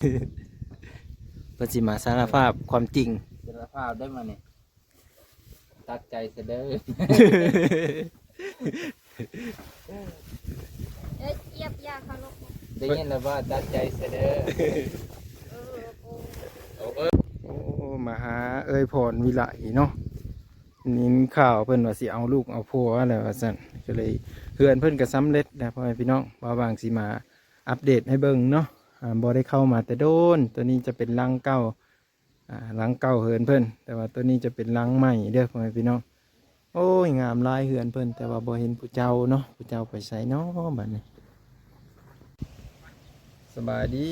ເພິ່ນຊິມາສາລະພາບຄວາມຈິງ. ສາລະພາບໄດ້ມານີ້ ຕັດໃຈຊະເດີ. ເອີຍ ຈຽບ ຢ່າເຄົາລົບ. ໄດ້ຍິນແລ້ວວ່າຕັດໃຈຊະເດີ. ເອີ ໂອ້ ໂອ້ ມາຫາເອື້ອຍພອນວິໄລເນາະ. ໄດ້ຍິນຂ່າວເພິ່ນວ່າຊິເອົາລູກເອົາຜົວແລ້ວວ່າຊັ້ນ ກໍເລີຍ ເຮືອນເພິ່ນກໍສຳເລັດແລ້ວ ພໍ່ແມ່ພີ່ນ້ອງ. ບ່າວຫວ່າງຊິມາອັບເດດໃຫ້ເບິ່ງເນາະ. ອ່າ ບໍ່ໄດ້ເຂົ້າມາແຕ່ດົນ. ໂຕນີ້ຈະເປັນຫຼັງເກົ່າ ອ່າ ຫຼັງເກົ່າເຮືອນເພິ່ນ ແຕ່ວ່າໂຕນີ້ຈະເປັນຫຼັງໃໝ່ເດີ ພໍ່ແມ່ພີ່ນ້ອງ. ໂອ້ຍ ງາມຫຼາຍເຮືອນເພິ່ນ ແຕ່ວ່າບໍ່ເຫັນຜູ້ເຈົ້າເນາະ. ຜູ້ເຈົ້າໄປໃສເນາະບັດນີ້? ສະບາຍດີ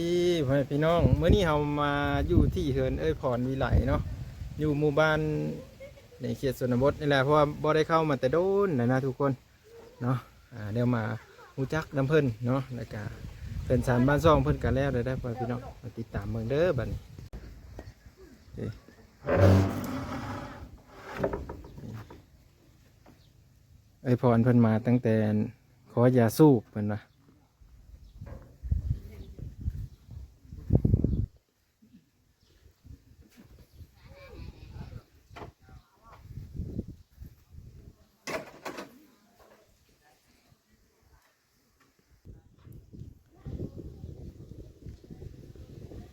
ພໍ່ແມ່ພີ່ນ້ອງ. ມື້ນີ້ເຮົາມາຢູ່ທີ່ເຮືອນເອື້ອຍພອນວິໄລເນາະ ຢູ່ໝູ່ບ້ານໃນເຂດຊົນນະບົດນີ້ແຫຼະ ເພາະວ່າບໍ່ໄດ້ເຂົ້າມາແຕ່ດົນແລ້ວນະທຸກຄົນເນາະ. ອ່າ ດຽວມາຮູ້ຈັກນຳເພິ່ນເນາະ ແລ້ວກະເຮືອນຊານບ້ານຊ່ອງເພິ່ນກະແລ້ວແລ້ວໄດ໋ ພໍ່ແມ່ພີ່ນ້ອງ. ມາຕິດຕາມເບິ່ງເດີບັດນີ້. ເອີ ເອື້ອຍພອນເພິ່ນມາຕັ້ງແຕ່ຂໍຢາສູບເພິ່ນວ່າ.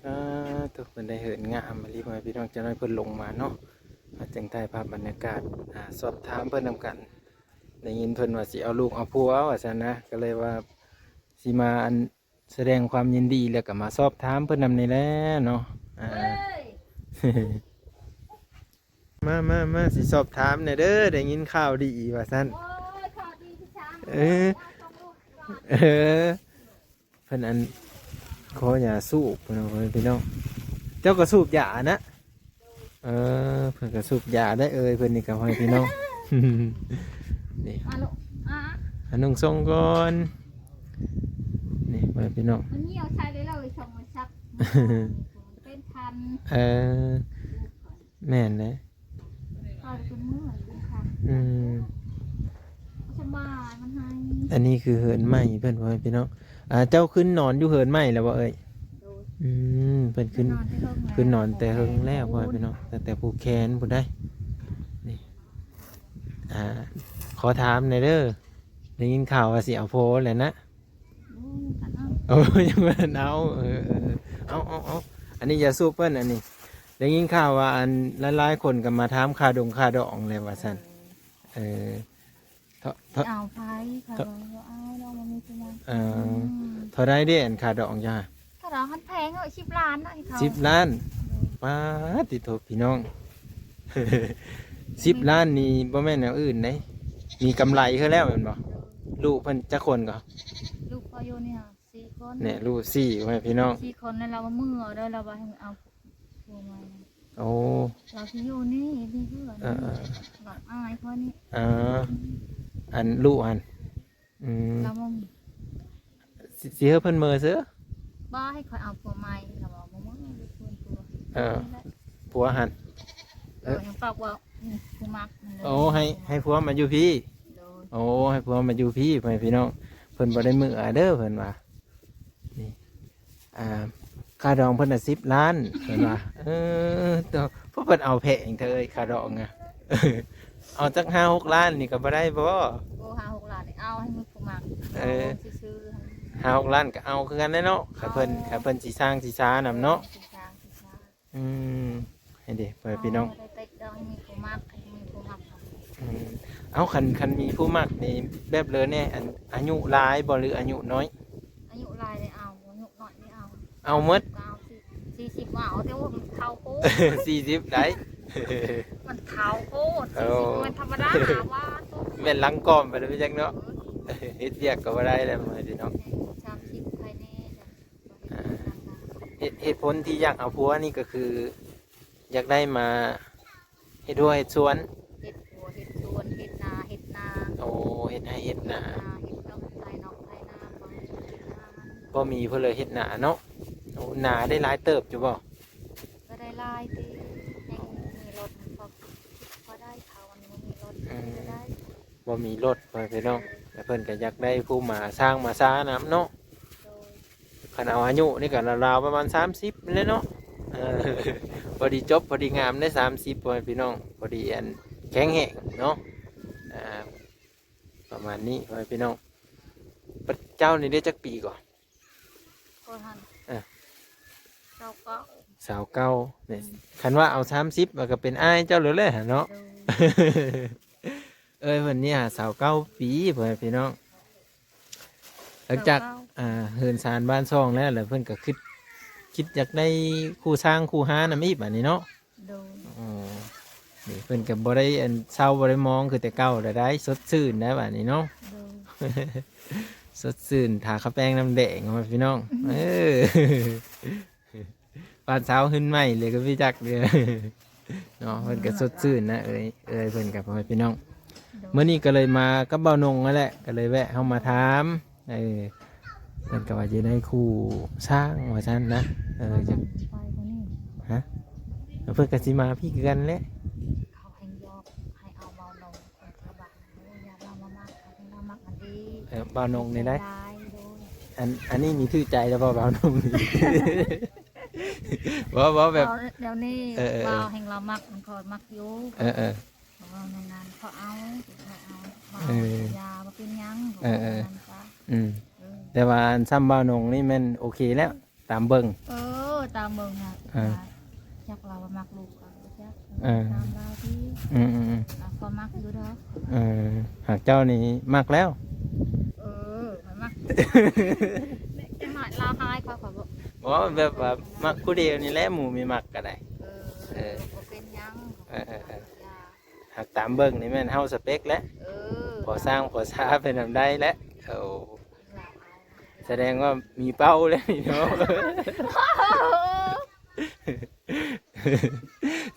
ອ່າ ໂທ້ ເພິ່ນໄດ້ເຮືອນງາມອີ່ຫຼີ ພໍ່ແມ່ພີ່ນ້ອງ. ຈັກໜ້ອຍເພິ່ນລົງມາເນາະ ເຮົາຈຶ່ງຖ່າຍພາບບັນຍາກາດ ອ່າ ສອບຖາມເພິ່ນນຳກັນ. ໄດ້ຍິນເພິ່ນວ່າຊິເອົາລູກເອົາຜົວວ່າຊັ້ນນະ ກໍເລີຍວ່າຊິມາ ອັນ ສະແດງຄວາມຍິນດີ ແລ້ວກໍມາສອບຖາມເພິ່ນນຳນີ້ແຫຼະເນາະ. ອ່າ ເອີຍ ມາ ມາ ມາ ຊິສອບຖາມແດ່ເດີ ໄດ້ຍິນຂ່າວດີວ່າຊັ້ນ. ໂອ້ຍ ຂ່າວດີຄືຫຍັງ? ເອີ ເອີ ເພິ່ນອັນ ຂໍຢາສູບເພິ່ນວ່າ ພໍ່ແມ່ພີ່ນ້ອງ. ເຈົ້າກໍສູບຢານະ? ເອີ ເພິ່ນກໍສູບຢາໄດ້ເອີຍ ເພິ່ນນີ້ກໍ ພໍ່ແມ່ພີ່ນ້ອງ. ນີ້ ມາລູກ ອ່າ ອ່າ ນຸ່ງສົ່ງກ່ອນ. ນີ້ ພໍ່ແມ່ພີ່ນ້ອງ ມັນມີເອົາໃສ່ໄດ້ເລີຍ ຊ່ອງມັນຊັກ ເປັນພັນ. ເອີ ແມ່ນເດ້ ເອົາເປັນມື້ເປັນພັນ. ອືມ ສະບາຍ ມັນໃຫ້. ອັນນີ້ຄືເຮືອນໃໝ່ເພິ່ນ ພໍ່ແມ່ພີ່ນ້ອງ. ອ່າ ເຈົ້າຂຶ້ນນອນຢູ່ເຮືອນໃໝ່ແລ້ວບໍ່ເອີຍ? ໂດຍ. ອືມ ເພິ່ນຂຶ້ນ ຂຶ້ນນອນແຕ່ເຮິງແລ້ວ ພໍ່ແມ່ພີ່ນ້ອງ ຕັ້ງແຕ່ພູແຄນພຸ້ນໃດ໋. ນີ້ ອ່າ ຂໍຖາມແດ່ເດີ ໄດ້ຍິນຂ່າວວ່າຊິເອົາຜົວແລ້ວນະ? ໂອ້ ຍັງບໍ່ທັນເອົາ. ເອີ ເອີ ເອີ ເອົາ ເອົາ ເອົາ ອັນນີ້ຢາສູບເພິ່ນ. ອັນນີ້ໄດ້ຍິນຂ່າວວ່າ ອັນ ຫຼາຍໆຄົນກໍມາຖາມຄ່າດົງຄ່າດອງແລ້ວວ່າຊັ້ນ. ເອີ ເອີ ເອີ ເທົ່າ ເທົ່າ ເອົາໃຜ ເທົ່າ ເຂົາບໍ່ເອົາດອກ ບໍ່ມີຜູ້ມັກ. ເອີ ອືມ ເທົ່າໃດເດ້ ອັນຄ່າດອງເຈົ້າ? ຄ່າດອງຫັ້ນແພງເນາະ ສິບລ້ານເນາະ ໃຫ້ເຂົາ ສິບລ້ານ. ໂດຍ. ປາດຕິໂທ ພີ່ນ້ອງ ສິບລ້ານນີ້ບໍ່ແມ່ນແນວອື່ນເດ້ ມີກຳໄລຄືແລ້ວແມ່ນບໍ່? ໂດຍ. ລູກເພິ່ນຈັກຄົນກໍ? ລູກເຂົາຢູ່ນີ້ ສີ່ຄົນ ແນ່ ລູກສີ່ ພໍ່ແມ່ພີ່ນ້ອງ ສີ່ຄົນ ແລ້ວລາວວ່າເມືອເດີ ລາວວ່າໃຫ້ເອົາຜົວໃໝ່. ໂອ້ ລາວຊິຢູ່ນີ້ ມີເພື່ອນ. ເອີ ເອີ ບາກອາຍເພິ່ນນີ້. ເອີ ອັນລູກຫັ້ນ. ອືມ ລາວບໍ່ມີ ຊິ ຊິໃຫ້ເພິ່ນເມືອເຊີ? ບໍ່ ໃຫ້ຂ້ອຍເອົາຜົວໃໝ່ ລາວວ່າບໍ່ເມືອ ເພິ່ນຜົວ. ເອີ ຜົວຫັ້ນ. ເອີ ຍັງປາກວ່າ ອືມ ຜູ້ມັກ. ໂອ້ ໃຫ້ ໃຫ້ຜົວມາຢູ່ພີ້. ໂດຍ. ໂອ້ ໃຫ້ຜົວມາຢູ່ພີ້ ພໍ່ແມ່ພີ່ນ້ອງ ເພິ່ນບໍ່ໄດ້ເມືອເດີ ເພິ່ນວ່າ. ນີ້ ອ່າ ຄ່າດອງເພິ່ນນະສິບລ້ານ ເພິ່ນວ່າ. ເອີ ໂທ້ ເພິ່ນເອົາແພງແທ້ເອີຍ ຄ່າດອງອະ. ເອົາຈັກຫ້າຫົກລ້ານນີ້ກໍບໍ່ໄດ້ບໍ່? ໂອ້ ຫ້າຫົກລ້ານນີ້ເອົາໃຫ້ມີຜູ້ມັກ. ເອີ ເອົາຊື່ໆ ຫ້າຫົກລ້ານກໍເອົາຄືກັນແຫຼະເນາະ ຄັນເພິ່ນ ເອົາ ຄັນເພິ່ນຊິສ້າງຊິຊານຳເນາະ. ເອີ ຊິສ້າງຊິຊາ. ອືມ ໃຫ້ເດ້ ພໍ່ແມ່ພີ່ນ້ອງ ເອົາ ໄດ້ແຕ່ດອງມີຜູ້ມັກ ມີຜູ້ມັກ. ອືມ ເອົາ ຄັນ ຄັນມີຜູ້ມັກນີ້ແບບເລີແນ່ ອັນ ອາຍຸຫຼາຍບໍ່ ຫຼືອາຍຸນ້ອຍ? ອາຍຸຫຼາຍໄດ້ເອົາ ອາຍຸນ້ອຍໄດ້ເອົາ. ເອົາໝົດ ກໍເອົາ ສີ່ສິບ ວ່າເອົາ ແຕ່ວ່າມັນເຖົ້າໂພດ. ສີ່ສິບໄດ້ ມັນເຖົ້າໂພດ. ໂອ້ ສີ່ສິບ ມັນທຳມະດາວ່າ ແມ່ນຫຼັງກອມໄປແລ້ວໄປຈັກເນາະ. ເອີ ເຮັດວຽກກໍບໍ່ໄດ້ແລ້ວ ພໍ່ແມ່ພີ່ນ້ອງ. ສາມສິບພາຍໃນ ອ່າ ເຫດ ເຫດຜົນທີ່ຢາກເອົາຜົວນີ້ກໍຄື ຢາກໄດ້ມາເຮັດຮົ້ວເຮັດສວນ. ເຮັດຮົ້ວເຮັດສວນ ເຮັດນາເຮັດນາ. ໂອ້ ເຮັດໄຮ່ເຮັດນາ ເຮັດດອກໄຮ່ນອກໄຮ່ນາ. ບໍ່ມີຜູ້ເລີຍເຮັດນາເນາະ. ໂອ້ ນາໄດ້ຫຼາຍເຕີບຢູ່ບໍ່? ກໍໄດ້ຫຼາຍຕິ ຍັງມີລົດພໍ ພໍໄດ້ເຂົາ ອັນບໍ່ມີລົດ. ອືມ ກໍໄດ້ ບໍ່ມີລົດ ພໍ່ແມ່ພີ່ນ້ອງ ແລ້ວເພິ່ນກໍຢາກໄດ້ຜູ້ມາສ້າງມາຊານຳເນາະ. ໂດຍ. ຄັນເອົາອາຍຸນີ້ກໍລາວໆປະມານສາມສິບນີ້ແຫຼະເນາະ. ເອີ ພໍດີຈົບ ພໍດີງາມເດ້ ສາມສິບ ພໍ່ແມ່ພີ່ນ້ອງ ພໍດີອັນແຂງແຮງເນາະ. ອ່າ ປະມານນີ້ ພໍ່ແມ່ພີ່ນ້ອງ. ເຈົ້ານີ້ໄດ້ຈັກປີກໍ? ຂ້ອຍຫັ້ນ ເອີ ຊາວເກົ້າ ຊາວເກົ້ານີ້. ອືມ ຄັນວ່າເອົາສາມສິບ ມັນກໍເປັນອ້າຍເຈົ້າແລ້ວແຫຼະເນາະ. ໂດຍ ເອີຍ ເພິ່ນນີ້ຫາຊາວເກົ້າປີ ພໍ່ແມ່ພີ່ນ້ອງ. ຫຼັງຈາກ ຊາວເກົ້າ ອ່າ ເຮືອນຊານບ້ານຊ່ອງແລ້ວ ແລ້ວເພິ່ນກໍຄິດ ຄິດຢາກໄດ້ຄູ່ຊ່າງຄູ່ຫານຳອີກບາດນີ້ເນາະ. ໂດຍ ອໍ ນີ້ເພິ່ນກໍບໍ່ໄດ້ອັນເຊົາບໍ່ໄດ້ມອງຄືແຕ່ເກົ່າແລ້ວໄດ໋ ສົດຊື່ນໄດ໋ບາດນີ້ເນາະ. ໂດຍ ສົດຊື່ນ ທາຂາວແປ້ງນ້ຳແດງ ພໍ່ແມ່ພີ່ນ້ອງ. ອືມ ເອີ ບ້ານຊາວຮືນໃໝ່ເລີຍກໍມີຈັກເດີເນາະ. ເພິ່ນກໍສົດຊື່ນນະ ເອີຍ ເອີຍເພິ່ນກໍ ພໍ່ແມ່ພີ່ນ້ອງ. ໂດຍ ມື້ນີ້ກໍເລີຍມາກັບບ່າວນົງນັ້ນແຫຼະ ກໍເລີຍແວະເຮົາມາຖາມ. ເອີ ເພິ່ນກໍວ່າຈະໄດ້ຄູ່ຊ່າງວ່າຊັ້ນນະ. ເອີ ຈະ ໄປບໍ່ນີ້ ຮະ? ເພິ່ນກໍຊິມາພີ້ຄືກັນແຫຼະ. ເຂົາແຮ່ງຢອກໃຫ້ເອົາບ່າວນົງ ເພິ່ນກໍວ່າ ໂອ້ຍ ຢ່າເວົ້າມາມັກ ເອົາແຕ່ເຮົາມັກອັນນີ້. ເອີ ບ່າວນົງນີ້ໄດ໋ ໂດຍ ອັນ ອັນນີ້ມີຖືກໃຈແລ້ວບໍ່ ບ່າວນົງນີ້? ບໍ່ ບໍ່ ແບບ ເວົ້າແນວນີ້ ເອີ ເອີ ເອີ ເວົ້າແຮ່ງລາວມັກ ມັນກໍມັກຢູ່. ເອີ ເອີ ເວົ້າແນວນັ້ນ ເຂົາເອົາ ເຂົາເອົາ ເອີ ເວົ້າຢ່າ ບໍ່ເປັນຫຍັງ ເອີ ເອີ ເວົ້າແນວນັ້ນຊະ. ອືມ ເອີ ແຕ່ວ່າອັນຊ່ຳບ່າວນົງນີ້ແມ່ນໂອເຄແລ້ວ ຕາມເບິ່ງ. ເອີ ຕາມເບິ່ງນະ. ເອີ ຈັກລາວວ່າມັກລູກກໍບໍ່ຈັກ. ເອີ ຕາມລາວຕິ. ອືມໆໆ ລາວກໍມັກຢູ່ດອກ. ເອີ ຫາກເຈົ້ານີ້ມັກແລ້ວ. ເອີ ມັນມັກ ແຕ່ມາລາວຮ້າຍ ຂ້ອຍ ຂ້ອຍບໍ່ ບໍ່ ແບບວ່າມັກຜູ້ດຽວນີ້ແຫຼະ ໝູ່ມີມັກກໍໄດ້. ເອີ ເອີ ບໍ່ເປັນຫຍັງ. ເອີໆໆ ຫາກຕາມເບິ່ງນີ້ແມ່ນເຮົາສະເປັກແຫຼະ. ເອີ ພໍສ້າງພໍຊາໄປນຳໄດ້ແຫຼະ. ໂອ້ ສະແດງວ່າມີເປົ້າແລ້ວນີ້ເນາະ.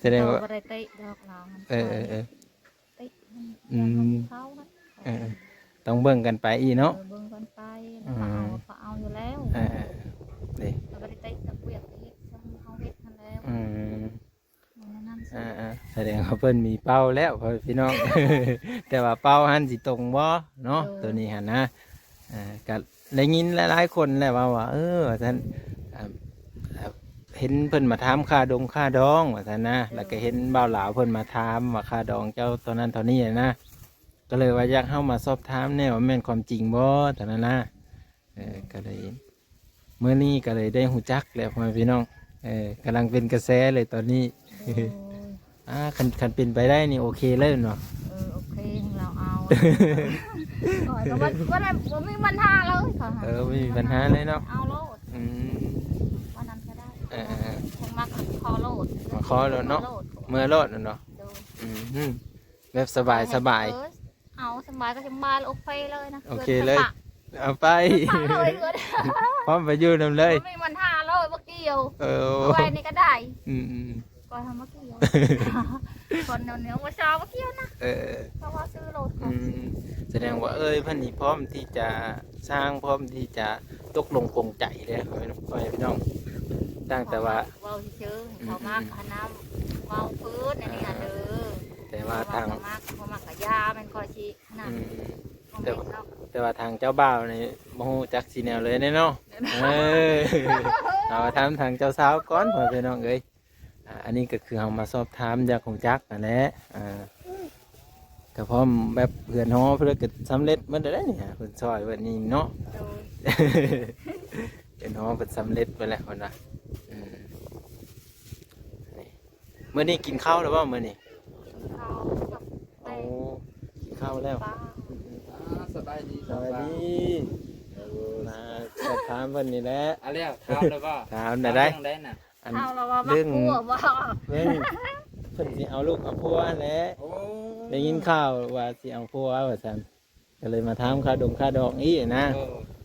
ສະແດງວ່າ ບໍ່ໄດ້ເຕະດອກລາວ. ເອີໆໆ ເຕະມັນ ອືມ ເຂົາຫັ້ນ. ເອີໆ ຕ້ອງເບິ່ງກັນໄປອີກເນາະ. ເອີ ເບິ່ງກັນໄປ. ອືມ ເຂົາເອົາ ເຂົາເອົາຢູ່ແລ້ວ. ເອີໆ ເດ້ ເຂົາບໍ່ໄດ້ເຕະກັບວຽກເຮັດ ເຮົາເຮັດຫັ້ນແລ້ວ. ອືມ ແມ່ນແນວນັ້ນ. ອ່າໆ ສະແດງວ່າເພິ່ນມີເປົ້າແລ້ວ ພໍ່ແມ່ພີ່ນ້ອງ. ແຕ່ວ່າເປົ້າຫັ້ນຊິຕົງບໍ່ເນາະ? ໂດຍ ໂຕນີ້ຫັ້ນນະ. ອ່າ ກະໄດ້ຍິນຫຼາຍໆຄົນແຫຼະເວົ້າວ່າ ເອີ ວ່າຊັ້ນ ອ່າ ເຫັນເພິ່ນມາຖາມຄ່າດົງຄ່າດອງວ່າຊັ້ນນະ. ໂດຍ ແລ້ວກໍເຫັນບ່າວລາວເພິ່ນມາຖາມວ່າຄ່າດອງເຈົ້າເທົ່ານັ້ນເທົ່ານີ້ນະ. ກໍເລີຍວ່າຢາກເຮົາມາສອບຖາມແດ່ວ່າແມ່ນຄວາມຈິງບໍ່ ຕອນນັ້ນນະ. ເອີ ກໍເລີຍ ມື້ນີ້ກໍເລີຍໄດ້ຮູ້ຈັກແລ້ວ ພໍ່ແມ່ພີ່ນ້ອງ. ເອີ ກຳລັງເປັນກະແສເລີຍຕອນນີ້. ໂດຍ ອ່າ ຄັນ ຄັນເປັນໄປໄດ້ນີ້ໂອເຄເລີຍແມ່ນບໍ່? ເອີ ໂອເຄ ລາວເອົາ. ຂ້ອຍກໍບໍ່ ບໍ່ໄດ້ ບໍ່ມີບັນຫາເລີຍ. ເອີ ບໍ່ມີບັນຫາເລີຍເນາະ. ເອົາໂລດ. ອືມ ວ່ານັ້ນກໍໄດ້. ເອີໆໆ ຄັນມັກກໍຂໍໂລດ ມາຂໍໂລດເນາະ. ເມືອໂລດແມ່ນບໍ່? ໂດຍ. ອືມ ແບບສະບາຍ ສະບາຍ. ເອີ ເອົາສະບາຍກໍສະບາຍ ໂອເຄເລີຍນະ. ໂອເຄເລີຍ ເອົາໄປ ເອົາໄປເລີຍ. ພ້ອມໄປຢູ່ນຳເລີຍ ບໍ່ມີບັນຫາເລີຍ ບໍ່ກ່ຽວ. ເອີ ເອົາໄວ້ນີ້ກໍໄດ້. ອືມໆ ກໍທຳມາກ່ຽວ ຄົນແນວນີ້ບໍ່ຊາວບໍ່ກ່ຽວນະ. ເອີ ເພາະວ່າຊື້ລົດ. ອືມ ສະແດງວ່າເອີຍເພິ່ນນີ້ພ້ອມທີ່ຈະສ້າງ ພ້ອມທີ່ຈະຕົກລົງປົງໃຈເດ້ ພໍ່ແມ່ພີ່ນ້ອງ. ຕັ້ງແຕ່ວ່າ ເວົ້າຊື່ໆ ອືມໆ ເຂົາມັກ ອັນນະ ເວົ້າພື້ນອັນນີ້ຫັ້ນເດີ. ແຕ່ວ່າທາງ ເຂົາມັກ ເຂົາມັກກະຢ່າ ແມ່ນຂ້ອຍຊິ ນັ້ນ. ອືມ ແຕ່ ແຕ່ວ່າທາງເຈົ້າບ່າວນີ້ບໍ່ຮູ້ຈັກຊິແນວເລີຍເດ້ເນາະ. ເອີ ເອົາ ມາຖາມທາງເຈົ້າສາວກ່ອນ ພໍ່ແມ່ພີ່ນ້ອງເອີຍ. ອ່າ ອັນນີ້ກໍຄືເຮົາມາສອບຖາມຢາກຮູ້ຈັກຫັ້ນແຫຼະ. ອ່າ ກໍພ້ອມແບບເຮືອນຫໍເພິ່ນກໍສຳເລັດໝົດແລ້ວນີ້ ເພິ່ນຊ່ອຍໄວ້ນີ້ເນາະ. ໂດຍ ເຮືອນຫໍເພິ່ນສຳເລັດໄປແລ້ວເພິ່ນວ່າ. ອືມ ນີ້ ມື້ນີ້ກິນເຂົ້າແລ້ວບໍ່ມື້ນີ້? ກິນເຂົ້າກັບ ໂອ້ ແປ້ງ ກິນເຂົ້າແລ້ວ. ອ່າ ສະບາຍດີ ສະບາຍດີ. ເອີ ມາສອບຖາມເພິ່ນນີ້ແຫຼະ. ອ່າ ແລ້ວ ຖາມແລ້ວບໍ່? ຖາມໄດ້. ຖາມເລື່ອງໃດນະ? ອັນ ຖາມລາວວ່າມັກຜົວບໍ່? ເລື່ອງ ເລື່ອງ ເພິ່ນຊິເອົາລູກເອົາຜົວຫັ້ນແຫຼະ. ໂອ້ ໄດ້ຍິນຂ່າວວ່າຊິເອົາຜົວວ່າຊັ້ນ. ກໍເລີຍມາຖາມຄ່າດົງຄ່າດອງອີກນະ. ໂອ້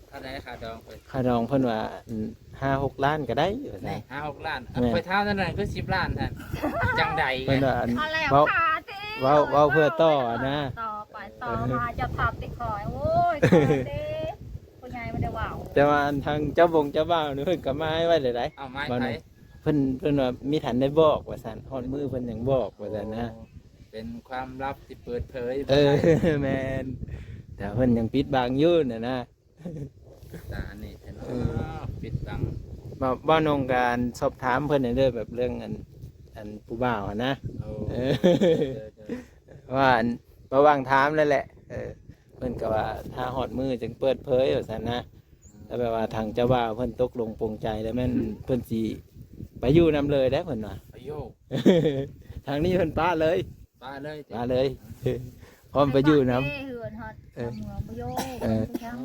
ເທົ່າໃດຄ່າດອງເພິ່ນ? ຄ່າດອງເພິ່ນວ່າ ອັນ ຫ້າຫົກລ້ານກໍໄດ້ວ່າຊັ້ນ. ນີ້ ຫ້າຫົກລ້ານ. ແມ່ນ. ຂ້ອຍຖາມເທົ່ານັ້ນຄືສິບລ້ານຫັ້ນ ຈັ່ງໃດ? ເພິ່ນວ່າ ອັນ ເວົ້າ ເວົ້າ ເວົ້າເພື່ອຕໍ່ນະ. ຕໍ່ໄປຕໍ່ມາ ເຈົ້າຖາມຕິຂ້ອຍ. ໂອ້ຍ ຂ້ອຍເດ້ ຜູ້ໃຫຍ່ບໍ່ໄດ້ເວົ້າ. ແຕ່ວ່າ ອັນ ທາງເຈົ້າບົງເຈົ້າບ່າວນີ້ເພິ່ນກໍໝາຍໄວ້ແລ້ວໃດ໋. ເອົາ ໝາຍໃຜ? ເພິ່ນ ເພິ່ນວ່າມີທັນໄດ້ບອກວ່າຊັ້ນ ຮອດມື້ເພິ່ນຍັງບອກວ່າຊັ້ນນະ. ໂອ້ ເປັນຄວາມລັບທີ່ເປີດເຜີຍ. ເອີ ແມ່ນ ແຕ່ເພິ່ນຍັງປິດບັງຢູ່ຫັ້ນນະ. ຕາອັນນີ້ແທ້ເນາະ ເອີ ປິດບັງ. ບ່າວ ບ່າວນົງກະສອບຖາມເພິ່ນແດ່ເດີ ແບບເລື່ອງອັນ ອັນຜູ້ບ່າວຫັ້ນນະ. ໂອ້ ເອີ ໂດຍໆ ວ່າອັນ ລະຫວ່າງຖາມນັ້ນແຫຼະ ເອີ ເພິ່ນກໍວ່າຖ້າຮອດມື້ຈຶ່ງເປີດເຜີຍວ່າຊັ້ນນະ. ແລ້ວແບບວ່າທາງເຈົ້າບ່າວເພິ່ນຕົກລົງປົງໃຈແລ້ວ ແມ່ນເພິ່ນຊິໄປຢູ່ນຳເລີຍແຫຼະເພິ່ນວ່າ. ໂອ້ ທາງນີ້ເພິ່ນປະເລີຍ ປະເລີຍ ປະເລີຍ ພ້ອມໄປຢູ່ນຳ ເຮືອນຮອດ ເອີ ເມືອງບໍ່ຢູ່ ເອີ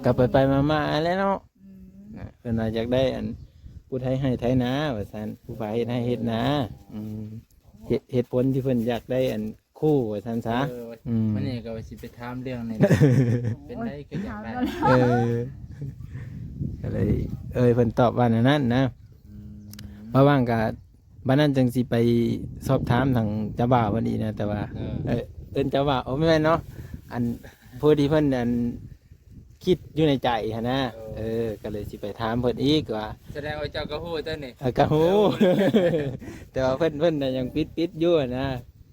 ກໍໄປໆມາໆແຫຼະເນາະ. ອືມ ເພິ່ນວ່າຢາກໄດ້ອັນຜູ້ໄຖໄຮ່ໄຖນາວ່າຊັ້ນ ຜູ້ພາເຮັດໄຮ່ເຮັດນາ. ອືມ ເຫດ ເຫດຜົນທີ່ເພິ່ນຢາກໄດ້ອັນ ຄູ່ວ່າຊັ້ນຊະ. ເອີ ອືມ ມື້ນີ້ກໍວ່າຊິໄປຖາມເລື່ອງນີ້ ເປັນໃດຄືຢາກໄດ້. ເອີ ກໍເລີຍເອີຍ ເພິ່ນຕອບວ່າແນວນັ້ນນະ. ອືມ ວ່າວ່າງກໍບັດນັ້ນຈັ່ງຊິໄປສອບຖາມທາງເຈົ້າບ່າວເພິ່ນອີກນະ ແຕ່ວ່າ ເອີ ເອີ້ນເຈົ້າບ່າວ ໂອ້ ແມ່ນເນາະ ອັນ ພໍດີເພິ່ນອັນ ຄິດຢູ່ໃນໃຈຫັ້ນນະ. ເອີ ເອີ ກໍເລີຍຊິໄປຖາມເພິ່ນອີກວ່າ ສະແດງວ່າເຈົ້າກໍຮູ້ຕົວນີ້. ເອີ ກໍຮູ້ ແຕ່ວ່າເພິ່ນ ເພິ່ນນະຍັງປິດໆຢູ່ຫັ້ນນະ.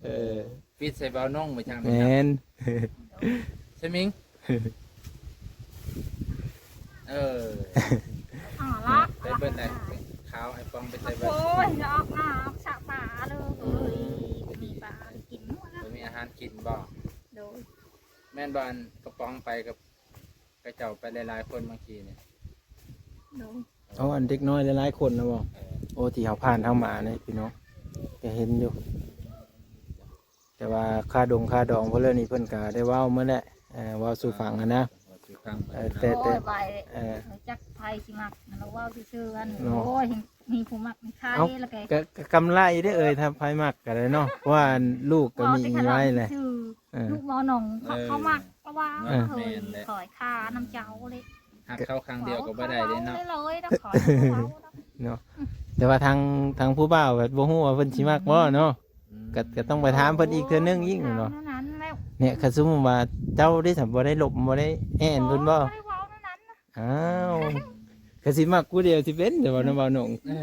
ເອີ ປິດໃສ່ບ່າວນົງບໍ່ຈັກ. ແມ່ນ ສະມິງ ເອີ ອາລະ ໄປເບິ່ງໄດ້ ຂາວໄອ້ປອງໄປໃສ່ເບິ່ງ. ໂອ້ຍ ອອກໜ້າອອກສະປາເລີຍ ບໍ່ມີປາກິນ ບໍ່ມີອາຫານກິນບໍ່? ໂດຍ ແມ່ນບໍ່ ອັນກະປ໋ອງໄປກັບ ເຂົາເຈົ້າໄປຫຼາຍໆຄົນເມື່ອກີ້ນີ້. ໂດຍ ເອົາ ອັນເດັກນ້ອຍຫຼາຍໆຄົນນະບໍ່? ເອີ ໂອ້ ທີ່ເຮົາຜ່ານທາງມານີ້ພີ່ນ້ອງ ກໍເຫັນຢູ່ ແຕ່ວ່າຄ່າດົງຄ່າດອງເພິ່ນເລີຍນີ້ ເພິ່ນກໍໄດ້ເວົ້າໝົດແຫຼະ ເອີ ເວົ້າສູ່ຟັງຫັ້ນນະ. ເອີ ແຕ່ ແຕ່ ໂອ້ຍ ໄປ ເອີ ຈັກໃຜຊິມັກ ລາວເວົ້າຊື່ໆ ອັນ ເນາະ ໂອ້ຍ ມີຜູ້ມັກມີໃຄ ເອົ້າ ລະແກ ກໍ ກໍກຳໄລເດ້ເອີຍ ຖ້າໃຜມັກກໍໄດ້ເນາະ ເພາະວ່າອັນລູກກໍມີໄວ້ແຫຼະ. ເອີ ລູກໝໍໜອງ ເອີ ເຂົາມັກ ລະວ່າ ເອີ ເຮີ້ຍ ແມ່ນແຫຼະ ຂ້ອຍຄານຳເຈົ້າເລີຍ ຮັກເຂົາຄັ້ງດຽວກໍບໍ່ໄດ້ເດ້ເນາະ ເລີຍໆ ດອກ ຂ້ອຍບໍ່ເວົ້າດອກເນາະ. ແຕ່ວ່າທາງ ທາງຜູ້ບ່າວກໍບໍ່ຮູ້ວ່າເພິ່ນຊິມັກບໍ່ເນາະ. ອືມ ກໍ ກໍຕ້ອງໄປຖາມເພິ່ນອີກເທື່ອໜຶ່ງອີກແມ່ນບໍ່? ເນາະ ນັ້ນແຫຼະ ເນຍ ຄັນສົມມຸດວ່າເຈົ້າໄດ້ ບໍ່ໄດ້ລົມ ບໍ່ໄດ້ແອ່ນເພິ່ນບໍ່? ບໍ່ໄດ້ເວົ້າແນວນັ້ນນະ. ອ້າວ ກໍຊິມັກຜູ້ດຽວຊິເປັນ ແຕ່ວ່ານ້ອງບ່າວນົງ ເອີ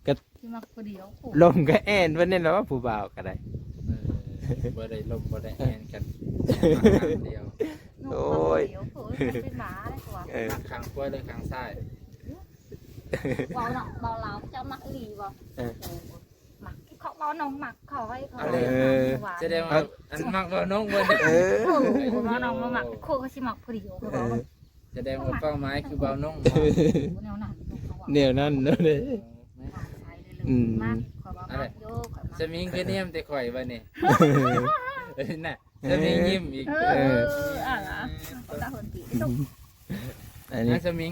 ກໍຊິມັກຜູ້ດຽວ ລົມກໍແອ່ນເພິ່ນນີ້ແຫຼະວ່າ ຜູ້ບ່າວກໍໄດ້ ເອີ ບໍ່ໄດ້ລົມບໍ່ໄດ້ແອ່ນກັນ ມັກຄັ້ງດຽວ. ໂອ້ຍ ເປັນໝາເດ້ກວ່າ ເອີ ມັກຂ້າງຂວາ ຫຼືຂ້າງຊ້າຍ? ເວົ້າເນາະ ເວົ້າລາວ ເຈົ້າມັກອີ່ຫຼີບໍ່? ເອີ ມັກ ເຂົາເວົ້ານ້ອງມັກ ເຂົາໃຫ້ເຂົາ ເອີ ສະແດງວ່າ ອັນມັກເວົ້ານ້ອງບໍ່? ເອີ ເອີ ເວົ້ານ້ອງບໍ່ມັກ ໂຄກໍຊິມັກຜູ້ດຽວ ເອີ ສະແດງວ່າເປົ້າໝາຍຄືເວົ້ານ້ອງ ແນວນັ້ນ ແນວນັ້ນເນາະເດ້. ອືມ ສະມິງຄືແນມແຕ່ຂ້ອຍບັດນີ້ ນະ ສະມິງຍິ້ມອີກ ເອີ ເອີ ອັນນີ້ ສະມິງ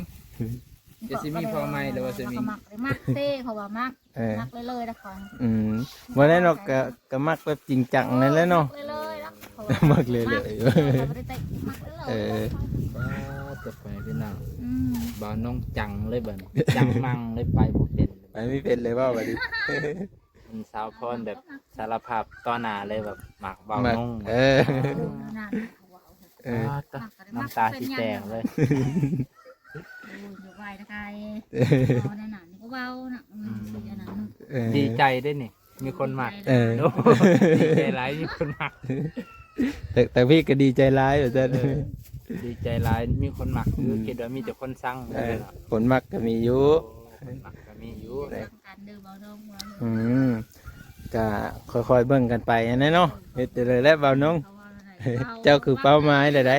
ຈະຊິມີພໍ່ໃໝ່ ຫຼືວ່າສະມິງ? ມັກເດ້ ເຂົາວ່າມັກ ເອີ ມັກເລີຍໆ ດອກຂອງ ອືມ ບໍ່ໄດ້ເນາະ ກະ ກະມັກແບບຈິງຈັງນັ້ນແຫຼະເນາະ ເລີຍໆ ດອກ ມັກເລີຍໆ ເອີ ເອີ ປາດ ຈະໄປພີ່ນ້ອງ ອືມ ບ່າວນ້ອງຈັງເລີຍບັດນີ້ ຈັງມັງເລີຍ ໄປບໍ່ເປັນ ໄປບໍ່ເປັນເລີຍ ເວົ້າບັດນີ້ ສາວພອນແບບສາລະພາບຕໍ່ໜ້າເລີຍ ແບບມັກບ່າວນ້ອງ ເອີ ເອີ ນັ້ນ ເອີ ປາດ ນ້ຳຕາຊິແຕກເລີຍ. ໂອ້ຍ ຢ່າໄຫວ້ນະໄກ່ ເວົ້າແນວນັ້ນກໍເວົ້ານະ ມັນຊິອັນນັ້ນ ເອີ ດີໃຈເດ້ນີ້ ມີຄົນມັກ ເອີ ໂອ້ ດີໃຈຫຼາຍ ມີຄົນມັກ ແຕ່ ແຕ່ພີ່ກໍດີໃຈຫຼາຍວ່າຊັ້ນ ເອີ ດີໃຈຫຼາຍ ມີຄົນມັກ ອືມ ຄືຄິດວ່າມີແຕ່ຄົນຊັງ ເອີ ຄົນມັກກໍມີຢູ່ ຄົນມັກກໍມີຢູ່ ອືມ ກໍຄ່ອຍໆເບິ່ງກັນໄປຫັ້ນແຫຼະເນາະ ເຮັດໄດ້ເລີຍແຫຼະບ່າວນ້ອງ ເຈົ້າຄືເປົ້າໝາຍແລ້ວໃດ.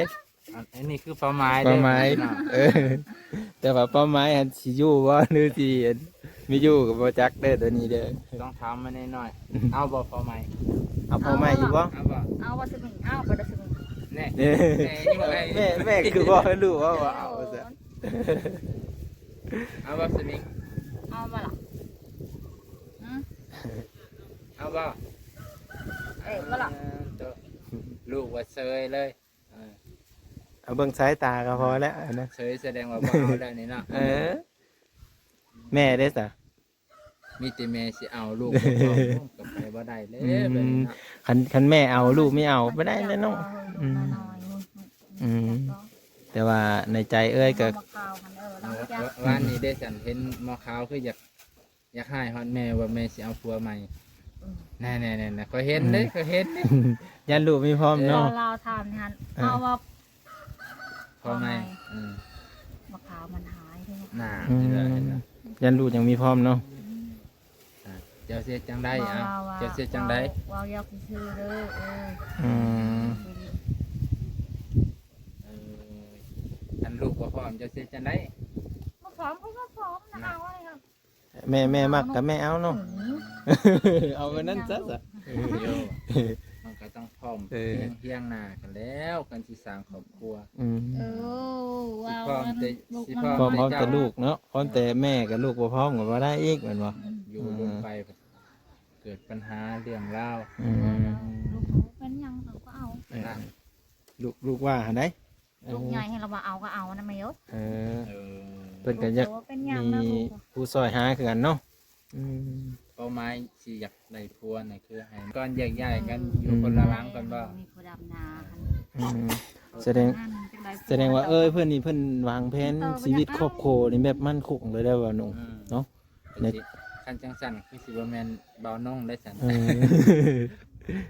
ອັນ ອັນນີ້ຄືເປົ້າໝາຍເດ້ ເປົ້າໝາຍ ເອີ ແຕ່ວ່າເປົ້າໝາຍຫັ້ນຊິຢູ່ບໍ່ ຫຼືຊິ ອັນ ມີຢູ່ກໍບໍ່ຈັກເດີ ໂຕນີ້ເດີ ຕ້ອງຖາມມາໜ້ອຍໆ ເອົາບໍ່ພໍ່ໃໝ່? ເອົາພໍ່ໃໝ່ຢູ່ບໍ່? ເອົາບໍ່? ເອົາບໍ່ສະມິງ? ເອົາບໍ່ດາສະມິງ? ແນ່ ແນ່ ແມ່ ແມ່ຄືບໍ່ໃຫ້ຮູ້ວ່າ ວ່າເອົາວ່າຊັ້ນ ເອົາບໍ່ສະມິງ? ເອົາບໍ່ລະ? ຫື? ເອົາບໍ່? ເອີ ບໍ່ລະ? ລູກວ່າເຊີຍເລີຍ. ເອີ ເອົາເບິ່ງສາຍຕາກໍພໍແລ້ວນະ ເຊີຍສະແດງວ່າບໍ່ເອົາແລ້ວນີ້ເນາະ ເອີ ແມ່ເດ້ສະ ມີແຕ່ແມ່ຊິເອົາ ລູກບໍ່ພ້ອມ ກໍໄປບໍ່ໄດ້ແລ້ວ ອືມ ບັດນີ້ເນາະ ຄັນ ຄັນແມ່ເອົາ ລູກໄມ່ເອົາ ບໍ່ໄດ້ແລ້ວເນາະ ອືມ ອືມ ແຕ່ວ່າໃນໃຈເອື້ອຍກໍ ວານນີ້ເດ້ສັນ ເຫັນໝໍຂາວຄືຢາກ ຢາກຮ້າຍຮອດແມ່ວ່າແມ່ຊິເອົາຜົວໃໝ່ ອືມ ແນ່ໆໆ ຂ້ອຍເຫັນເດ້ ອືມ ຂ້ອຍເຫັນເດ້ ຢ້ານລູກມີພ້ອມເນາະ ເອີ ລາວຖາມຫັ້ນ ເອີ ເອົາວ່າພໍ່ໃໝ່ ພໍ່ໃໝ່ ອືມ ໝໍຂາວມັນຫາ ໜ້າ ອືມ ເທື່ອເຫັນນະ ຢ້ານລູກຍັງມີພ້ອມເນາະ. ອ່າ ເຈົ້າຊິເຮັດຈັ່ງໃດ? ອ່າ ວ່າ ເຈົ້າຊິເຮັດຈັ່ງໃດ? ເວົ້າ ເວົ້າຢອກຊື່ໆເດີ. ເອີ ອືມ ເອີ ອັນລູກບໍ່ພ້ອມ ເຈົ້າຊິເຮັດຈັ່ງໃດ? ບໍ່ພ້ອມກໍບໍ່ພ້ອມນະ ນະ ເອົາເລີຍ. ແມ່ ແມ່ມັກກໍແມ່ເອົາເນາະ. ເອີ ເອົາແບບນັ້ນຊະ ເອີ ມັນກໍຕ້ອງພ້ອມ ເອີ ຮຽງ ຮຽງໜ້າກັນແລ້ວ ກັນຊິສ້າງຄອບຄົວ. ອືມ ເອີ ຊິພ້ອມແຕ່ ຊິພ້ອມ ພ້ອມ ພ້ອມແຕ່ລູກເນາະ ພ້ອມແຕ່ແມ່ກັບລູກບໍ່ພ້ອມກໍບໍ່ໄດ້ອີກ ແມ່ນບໍ່? ຢູ່ລົງໄປ ເກີດບັນຫາເລື່ອງລາວ. ອືມ ລູກເປັນຫຍັງເຮົາກໍເອົາ. ເອີ ລູກ ລູກວ່າຫັ້ນໃດ໋ ລູກໃຫຍ່ໃຫ້ລາວວ່າເອົາກໍເອົານະແມ່ເອີຍ. ເອີ ເອີ ເພິ່ນກໍຢາກ ເປັນຫຍັງນະ ມີຜູ້ຊ່ອຍຫາຄືກັນເນາະ. ອືມ ເປົ້າໝາຍຊິຢາກໄດ້ຜົວນີ້ຄືໃຫ້ກ່ອນແຍກຍ້າຍກັນ ອືມ ຢູ່ຄົນລະຫຼັງກ່ອນບໍ່? ມີຜູ້ດຳນາຫັ້ນ. ອືມ ສະແດງ ສະແດງວ່າ ເອີຍ ເພິ່ນນີ້ເພິ່ນວາງແຜນຊີວິດຄອບຄົວນີ້ແບບໝັ້ນຄົງເລີຍເດ້ ບ່າວນົງ ອືມ ເນາະ. ຄັນຊິ ຄັນຈັ່ງຊັ້ນຄືຊິບໍ່ແມ່ນບ່າວນົງໄດ້ຊັ້ນ. ເອີ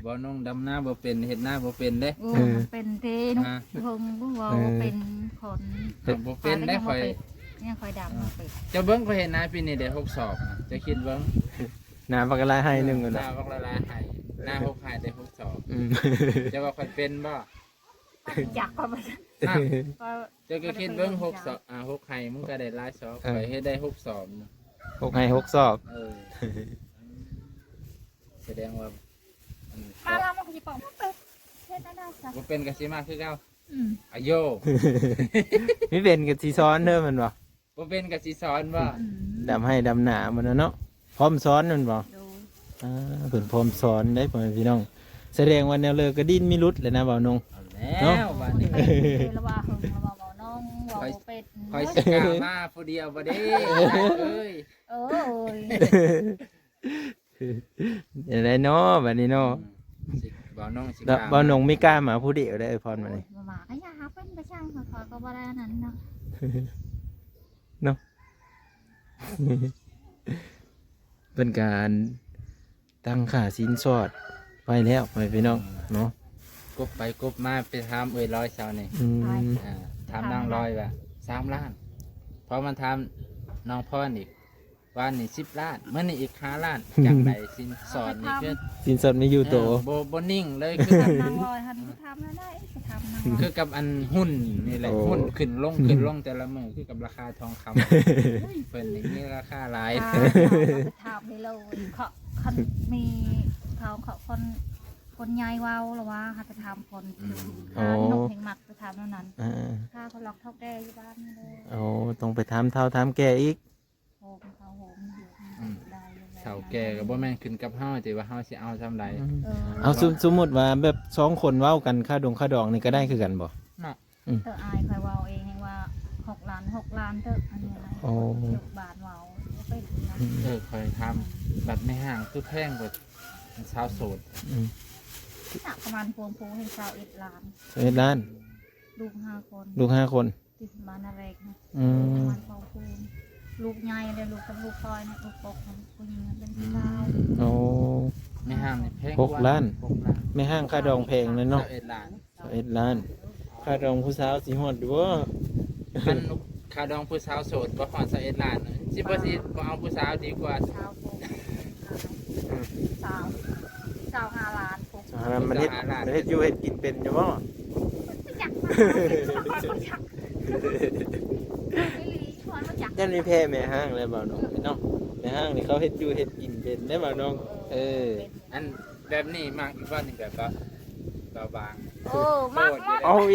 ບ່າວນົງດຳນາບໍ່ເປັນ ເຮັດນາບໍ່ເປັນເດ້. ໂອ້ ເອີ ມັນເປັນເດ້ເນາະ ຮະ ເພິ່ນບໍ່ເວົ້າ ເອີ ເປັນຄົນ ເຮັດບໍ່ເປັນໄດ້ ຂ້ອຍຍັງຄ່ອຍດຳ ເອີ ບໍ່ເປັນ. ເຈົ້າເບິ່ງ ຂ້ອຍເຮັດນາປີນີ້ໄດ້ຫົກສອບນະ ເຈົ້າຄິດເບິ່ງ ນາບັກຫຼາຍໄຮ່ໜຶ່ງ ເອີ ນາບັກຫຼາຍໄຮ່ ນາຫົກໄຮ່ໄດ້ຫົກສອບ. ອືມ ເຈົ້າວ່າຂ້ອຍເປັນບໍ່? ຈັກກໍບໍ່ຈັກ ຮະ ກໍ ເຈົ້າກໍຄິດເບິ່ງ ບໍ່ໄດ້ເປັນ ຫົກສອບ ອ່າ ຫົກໄຮ່ ມັນກໍໄດ້ຫຼາຍສອບ. ເອີ ຂ້ອຍເຮັດໄດ້ຫົກສອບນະ ຫົກໄຮ່ຫົກສອບ. ເອີ ສະແດງວ່າ ອັນ ມາລາວມັນກໍຊິປອກ ເຮັດແນວໃດຊະ ບໍ່ເປັນກໍຊິມາຄືເກົ່າ. ອືມ ອາໂຍ ມີເປັນກໍຊິສອນເດີ ແມ່ນບໍ່? ບໍ່ເປັນກໍຊິສອນບໍ່? ອືມ ດຳໄຮ່ດຳນາໝົດແລ້ວເນາະ ພ້ອມສອນແມ່ນບໍ່? ໂດຍ ອ່າ ເພິ່ນພ້ອມສອນໄດ໋ ພໍ່ແມ່ພີ່ນ້ອງ. ສະແດງວ່າແນວເລີກະດິນມີຫຼຸດແລ້ວນະ ບ່າວນົງ ເອົາແລ້ວ ເນາະ ບາດນີ້ ລະວ່າເຮີງ ລະວ່າບ່າວນົງ ເວົ້າບໍ່ເປັນ. ຂ້ອຍຊິກ້າມາຜູ້ດຽວບໍ່ເດ້ ເອີຍ ໂອ້ຍ ຈັ່ງໃດເນາະ ບາດນີ້ເນາະ. ອືມ ຊິ ບ່າວນົງຊິ ແລ້ວ ກ້າມາ ບ່າວນົງມີກ້າມາຜູ້ດຽວໄດ້ ອວຍພອນ ໂອ້ຍ ມານີ້ ມາກໍຢ່າຫາເປັນໄປຊ່າງ ຂ້ອຍກໍບໍ່ໄດ້ອັນນັ້ນເນາະ ເນາະ. ເພິ່ນກະຕັ້ງຄ່າສິນສອດໄວ້ແລ້ວ ພໍ່ແມ່ພີ່ນ້ອງເນາະ. ກົບໄປກົບມາໄປຖາມເອື້ອຍລອຍເຊົ້ານີ້ ອືມ ອ່າ ຖາມນາງລອຍວ່າສາມລ້ານ ພໍມາຖາມນ້ອງພອນອີກ ວານນີ້ສິບລ້ານ ມື້ນີ້ອີກຫ້າລ້ານ ຈັ່ງໃດສິນສອດນີ້ຄື ສິນສອດມີຢູ່ໂຕ ເອີ ບໍ່ ບໍ່ນິ່ງເລີຍ ຄືນາງລອຍຫັ້ນ ຖາມແນວໃດ ຖາມນາງລອຍ ຄືກັບອັນຫຸ້ນນີ້ແຫຼະ ໂອ້ ຫຸ້ນຂຶ້ນລົງ ຂຶ້ນລົງແຕ່ລະມື້ ຄືກັບລາຄາທອງຄຳ ເພິ່ນນີ້ມີລາຄາຫຼາຍ ອ່າ ຖາມໄດ້ເລີຍ ເຂົາ ຄັນມີເຂົາ ເຂົາຄົນ ຄົນໃຫຍ່ເວົ້າລະວ່າ ໃຫ້ໄປຖາມຄົນ ອືມ ທີ່ ໂອ້ ຂ້ານົກແຮ່ງມັກໄປຖາມແນວນັ້ນ ເອີ ຂ້າເຂົາລັກເຖົ້າແກ່ຢູ່ບ້ານນີ້ເດີ ໂອ້ ຕ້ອງໄປຖາມເຖົ້າຖາມແກ່ອີກ ໂຮມເຂົາໂຮມຢູ່ ອືມ ໄດ້ຢູ່ ເຖົ້າແກ່ກໍບໍ່ແມ່ນຂຶ້ນກັບເຮົາຕິວ່າເຮົາຊິເອົາຊ່ຳໃດ ອືມ ເອີ ເອົາ ສົມ ສົມມຸດວ່າແບບສອງຄົນເວົ້າກັນ ຄ່າດົງຄ່າດອງນີ້ກໍໄດ້ຄືກັນບໍ່? ເນາະ ອືມ ເອີ ອ້າຍຂ້ອຍເວົ້າເອງແຮງວ່າຫົກລ້ານ ຫົກລ້ານເດີ ອັນນີ້ນະ ໂອ້ ລູກບ້ານເວົ້າບໍ່ເປັນນະ ອືມ ເອີ ຂ້ອຍຖາມ ບັດແມ່ຮ້າງຄືແພງກວ່າຊາວໂສດ ອືມ ນະ ປະມານພວມພູແຮ່ງຊາວເອັດລ້ານ ຊາວເອັດລ້ານ ລູກຫ້າຄົນ ລູກຫ້າຄົນ ຕິດມານະແລກນະ ອືມ ປະມານສອງຄົນ ລູກໃຫຍ່ແລ້ວ ລູກກັບລູກຊອຍນະ ລູກປົກຫັ້ນ ຜູ້ຍິງເປັນຜູ້ຊາວ ອືມ ໂອ້ ແມ່ຮ້າງນີ້ແພງ ຫົກລ້ານ ຫົກລ້ານ ແມ່ຮ້າງຄ່າດອງແພງເລີຍເນາະ ຊາວເອັດລ້ານ ຊາວເອັດລ້ານ ຄ່າດອງຜູ້ສາວຊິຮອດຢູ່ບໍ່? ຄັນຄ່າດອງຜູ້ສາວໂສດບໍ່ຮອດຊາວເອັດລ້ານ ຊິບໍ່ ຊິບໍ່ເອົາຜູ້ສາວດີກວ່າ ຊາວຫົກ ຊາວ ຊາວຫ້າລ້ານ ຊາວຫ້າລ້ານ ມັນເຮັດ ຊາວຫ້າລ້ານ ມັນເຮັດຢູ່ເຮັດກິນເປັນຢູ່ບໍ່? ບໍ່ຈັກ ບໍ່ຈັກ ອີ່ຫຼີ ບໍ່ຈັກ ຢ້ານມີແພ້ແມ່ຮ້າງແລ້ວ ບ່າວນ້ອງເນາະ ແມ່ຮ້າງນີ້ເຂົາເຮັດຢູ່ເຮັດກິນເປັນເດ້ ບ່າວນ້ອງ ເອີ ເອີ ເປັນ ອັນແບບນີ້ມັກອີກບໍ່ນີ້ ແບບວ່າເບົາບາງ ໂອ້ ມັກ ໂອ້ຍ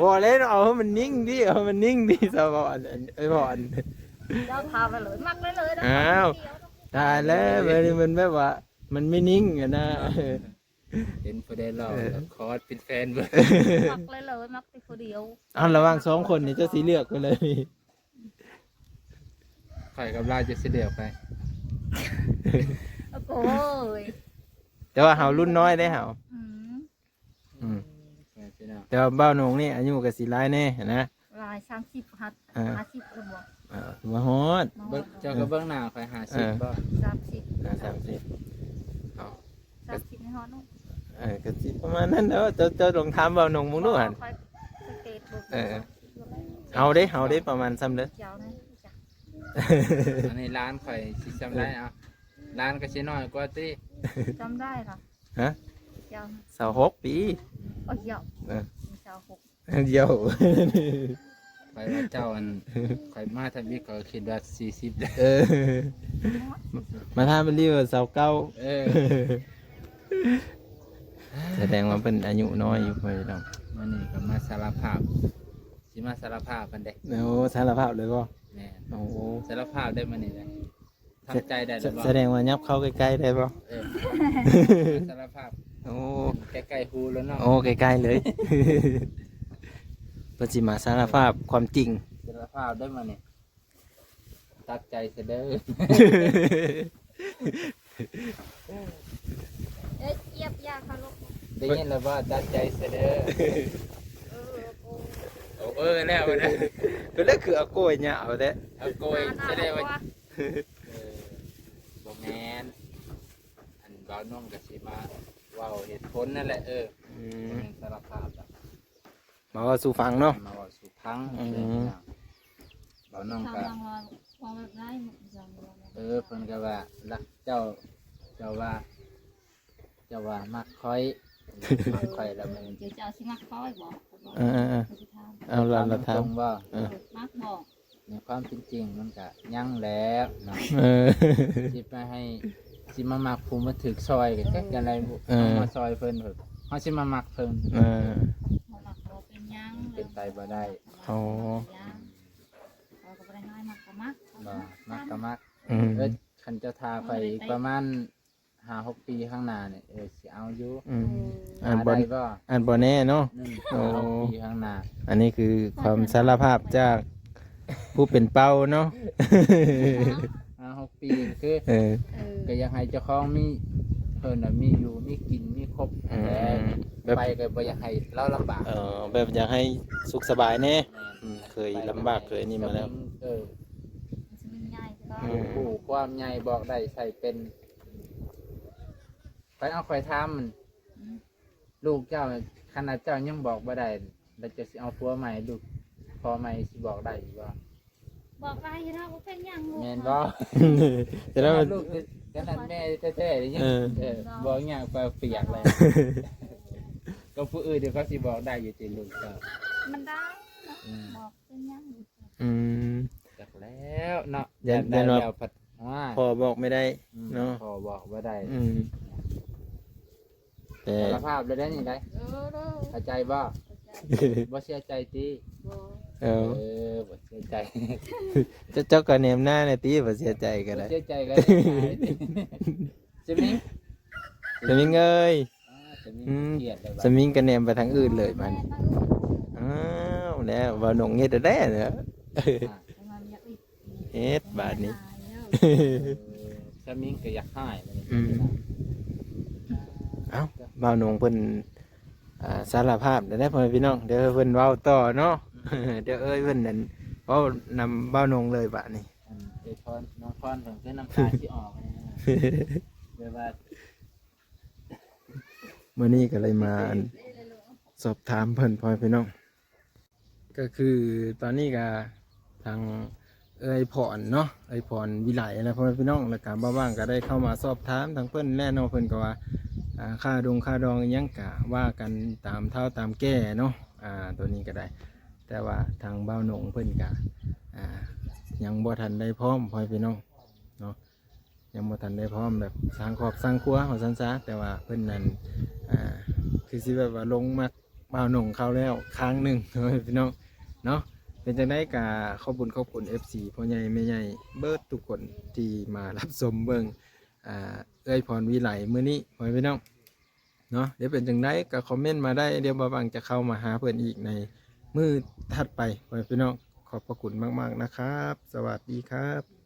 ບໍ່ເລີຍ ເອົາໃຫ້ມັນນິ່ງຕິ ເອົາໃຫ້ມັນນິ່ງຕິ ສາວ ເວົ້າອັນ ອັນ ເອີຍ ເວົ້າອັນ ເຈົ້າຖາມໄປເລີຍ ມັກໄດ້ເລີຍນະ ອ້າວ ຕາຍແລ້ວ ບາດນີ້ມັນແບບວ່າ ມັນໄມ່ນິ່ງຫັ້ນນະ ເອີ ເຫັນຜູ້ໃດຫຼໍ່ ເອີ ກໍຂໍເປັນແຟນເບິ່ງ ມັກໄດ້ເລີຍ ມັກແຕ່ຜູ້ດຽວ ເອົາ ລະຫວ່າງສອງຄົນນີ້ ເຈົ້າຊິເລືອກຜູ້ໃດ? ຂ້ອຍກັບລາວຈະຊິເລືອກໃຜ? ໂອ້ຍ ແຕ່ວ່າເຮົາລຸ້ນນ້ອຍເດ້ເຮົາ ອືມ ອືມ ແຕ່ວ່າບ່າວນົງນີ້ອາຍຸກໍຊິຫຼາຍແດ່ຫັ້ນນະ ຫຼາຍ ສາມສິບ ຮອດ ອ່າ ຫ້າສິບແລ້ວບໍ່? ເອີ ບໍ່ຮອດ ບໍ່ຮອດ ເບິ່ງ ເຈົ້າກໍເບິ່ງໜ້າຂ້ອຍ ຫ້າສິບ ເອີ ບໍ່? ສາມສິບ ໜ້າ ສາມສິບ ເອົາ ສາມສິບນີ້ຮອດເນາະ ເອີ ກໍຊິປະມານນັ້ນແຫຼະ ເຈົ້າ ເຈົ້າລອງຖາມບ່າວນົງເບິ່ງດູຫັ້ນ ຂ້ອຍສັງເກດເບິ່ງ ເອີ ເຮົາເດ້ ເຮົາເດ້ ປະມານສ່ຳໃດ? ເຈົ້ານະ ອັນນີ້ຫຼານຂ້ອຍຊິຊ່ຳໃດ ເອີ ເອົາ ຫຼານກໍຊິນ້ອຍກວ່າຕິ? ຊ່ຳໃດລະ? ຮະ? ເຈົ້າ ຊາວຫົກປີ. ໂອ້ຍ ເຈົ້າ ເອີ ມີຊາວຫົກ ດຽວ ຂ້ອຍວ່າເຈົ້າອັນ ຂ້ອຍມາທຳອິດ ຂ້ອຍຄິດວ່າສີ່ສິບເດີ. ເອີ ມາທຳອິດວ່າຊາວເກົ້າ. ເອີ ສະແດງວ່າເພິ່ນອາຍຸນ້ອຍຢູ່ ພໍ່ແມ່ພີ່ນ້ອງ. ມື້ນີ້ກໍມາສາລະພາບ ຊິມາສາລະພາບເພິ່ນເດ້. ໂອ້ ສາລະພາບເລີຍບໍ່? ແມ່ນ. ໂອ້ ສາລະພາບໄດ້ມື້ນີ້ເດ້. ທຳໃຈໄດ້ແລ້ວບໍ່? ສະແດງວ່າຫຍັບເຂົ້າໃກ້ໆໄດ້ບໍ່? ເອີ ສາລະພາບ. ໂອ້ ໃກ້ໆຫູແລ້ວເນາະ. ໂອ້ ໃກ້ໆເລີຍ ເພິ່ນຊິມາສາລະພາບຄວາມຈິງ. ສາລະພາບໄດ້ມານີ້ ຕັດໃຈຊະເດີ. ເອີ ຈຽບຢາເຄົາລົບ ໄດ້ຍິນແລ້ວບໍ່? ຕັດໃຈຊະເດີ. ເອີ ໂອ້ ເອີ ແລ້ວນະ ເພິ່ນລະຄືເອົາໂກຍຍາວແທ້. ເອົາໂກຍ ສະແດງວ່າ ເອີ ບໍ່ແມ່ນ ອັນບ່າວນົງກໍຊິມາເວົ້າເຫດຜົນນັ້ນແຫຼະ. ເອີ ອືມ ບໍ່ແມ່ນສາລະພາບດອກ ມາເວົ້າສູ່ຟັງເນາະ ມາເວົ້າສູ່ຟັງ. ອືມ ບ່າວນົງກໍ ເອີ ເພິ່ນກໍວ່າ ລະ ເຈົ້າ ເຈົ້າວ່າ ເຈົ້າວ່າມັກຂ້ອຍ ມັກຂ້ອຍແລ້ວມັນ ເຈົ້າ ເຈົ້າຊິມັກຂ້ອຍບໍ່? ເອີໆໆ ເອົາລະ ລະຖາມ ເອີ ມັກບໍ່? ໃນຄວາມເປັນຈິງມັນກະຍັງແຫຼະເນາະ. ເອີ ຊິໄປໃຫ້ ຊິມາມັກຜູ້ມາຖືກຊອຍ ກໍຈັກຈັ່ງໃດ ເອີ ເຮົາມາຊອຍເພິ່ນ ເຮົາຊິມາມັກເພິ່ນ. ເອີ ບໍ່ມັກບໍ່ເປັນຫຍັງ ເປັນໄປບໍ່ໄດ້. ອໍ ເຮົາກໍບໍ່ໄດ້ຮ້າຍ ມັກກໍມັກ ບໍ່ມັກກໍມັກ. ອືມ ເອີ ຄັນເຈົ້າຖ້າຂ້ອຍອີກປະມານ ຫ້າຫົກປີຂ້າງໜ້ານີ້ ເອີ ຊິເອົາຢູ່. ອືມ ອັນບໍ່ ອັນບໍ່ແນ່ເນາະ. ອືມ ໂອ້ ຫ້າຫົກປີຂ້າງໜ້າ. ອັນນີ້ຄືຄວາມສາລະພາບຈາກຜູ້ເປັນເປົ້າເນາະ. ຫ້າຫົກປີຄື ເອີ ກໍຢາກໃຫ້ເຈົ້າຂອງມີ ເພິ່ນນະມີຢູ່ມີກິນມີຄົບ. ອືມ ແບບ ໄປກໍບໍ່ຢາກໃຫ້ລາວລຳບາກ. ເອີ ແບບຢາກໃຫ້ສຸກສະບາຍແດ່. ແມ່ນ. ອືມ ເຄີຍລຳບາກເຄີຍນີ້ມາແລ້ວ. ເອີ ອືມ ຮູ້ຄວາມໃຫຍ່ ບອກໄດ້ໃຊ້ເປັນ. ຂ້ອຍເອົາ ຂ້ອຍຖາມ ອືມ ລູກເຈົ້າ ຂະໜາດເຈົ້າຍັງບອກບໍ່ໄດ້ ແລ້ວເຈົ້າຊິເອົາຜົວໃໝ່ ລູກພໍ່ໃໝ່ຊິບອກໄດ້ຢູ່ບໍ່? ບອກໄດ້ຢູ່ເນາະ ບໍ່ເປັນຫຍັງລູກ. ແມ່ນບໍ່? ຂະໜາດລູກ ຂະໜາດແມ່ແທ້ໆຍັງ ເອີ ເອີ ບອກຍາກກວ່າປຽກເລີຍ. ກັບຜູ້ອື່ນເຂົາຊິບອກໄດ້ຢູ່ຕິລູກເຈົ້າ? ມັນໄດ້ເນາະ. ອືມ ບອກເປັນຫຍັງ. ອືມ ຈັກແລ້ວເນາະ ຢາກໄດ້ແລ້ວພັດ ພໍ່ບອກໄມ່ໄດ້ເນາະ. ອືມ ພໍ່ບອກບໍ່ໄດ້. ອືມ ແຕ່ສາລະພາບແລ້ວໄດ໋ນີ້ໄດ໋. ເອີ ເດີ ເຂົ້າໃຈບໍ່? ເຂົ້າໃຈ. ບໍ່ເສຍໃຈຕິ? ບໍ່. ເອີ ເອີ ບໍ່ເສຍໃຈ. ເຈົ້າ ເຈົ້າກໍແນມໜ້າແດ່ຕິ ບໍ່ເສຍໃຈກໍໄດ້. ບໍ່ເສຍໃຈກໍໄດ້. ສະມິງ ສະມິງເອີຍ. ອາ ສະມິງ ອືມ ຄຽດແລ້ວ ສະມິງກໍແນມໄປທາງອື່ນເລີຍບັດນີ້. ອ້າວ ແລ້ວບ່າວນົງເຮັດແດ່ເນາະ. ອ່າ ເຮັດບາດນີ້. ເອີ ສະມິງກໍຢາກຮ້າຍ. ອືມ ເອົ້າ ບ່າວນົງເພິ່ນ ອ່າ ສາລະພາບແລ້ວເດ້ ພໍ່ແມ່ພີ່ນ້ອງ. ດຽວເພິ່ນເວົ້າຕໍ່ເນາະ. ອືມ ດຽວເອີຍເພິ່ນນັ້ນເວົ້ານຳບ່າວນົງເລີຍບາດນີ້. ອັນເອີຍພອນ ນ້ອງພອນເພິ່ນຄືນ້ຳຕາຊິອອກ ແບບວ່າ ມື້ນີ້ກໍເລີຍມາ ອັນ ສອບຖາມເພິ່ນ ພໍ່ແມ່ພີ່ນ້ອງ. ກໍຄືຕອນນີ້ກໍທາງເອື້ອຍພອນເນາະ ເອື້ອຍພອນວິໄລນະ ພໍ່ແມ່ພີ່ນ້ອງ. ແລ້ວກໍບ່າວຫວ່າງກໍໄດ້ເຂົ້າມາສອບຖາມທາງເພິ່ນແລ້ວເນາະ. ເພິ່ນກໍວ່າ ອ່າ ຄ່າດົງຄ່າດອງອີ່ຫຍັງກໍວ່າກັນຕາມເຖົ້າຕາມແກ່ເນາະ. ອ່າ ໂຕນີ້ກໍໄດ້ ແຕ່ວ່າທາງບ່າວນົງເພິ່ນກະ ອ່າ ຍັງບໍ່ທັນໄດ້ພ້ອມ ພໍ່ແມ່ພີ່ນ້ອງເນາະ, ຍັງບໍ່ທັນໄດ້ພ້ອມແບບສ້າງຄອບສ້າງຄົວວ່າຊັ້ນຊະ. ແຕ່ວ່າເພິ່ນນັ້ນ ອ່າ ຄືຊິແບບວ່າຫຼົງມັກບ່າວນົງເຂົາແລ້ວຄັ້ງໜຶ່ງ ພໍ່ແມ່ພີ່ນ້ອງເນາະ. ເປັນຈັ່ງໃດກະຂອບບຸນຂອບຄຸນ ເອັຟຊີ ພໍ່ໃຫຍ່ແມ່ໃຫຍ່ເບິດທຸກຄົນທີ່ມາຮັບຊົມເບິ່ງ ອ່າ ເອື້ອຍພອນວິໄລມື້ນີ້ ພໍ່ແມ່ພີ່ນ້ອງ ເນາະ. ດຽວເປັນຈັ່ງໃດກໍຄອມເມັນມາໄດ້ ດຽວບ່າວຫວ່າງຈະເຂົ້າມາຫາເພິ່ນອີກໃນມື້ຖັດໄປ ພໍ່ແມ່ພີ່ນ້ອງ. ຂອບພະຄຸນມາກໆນະຄັບ. ສະຫວັດດີຄັບ.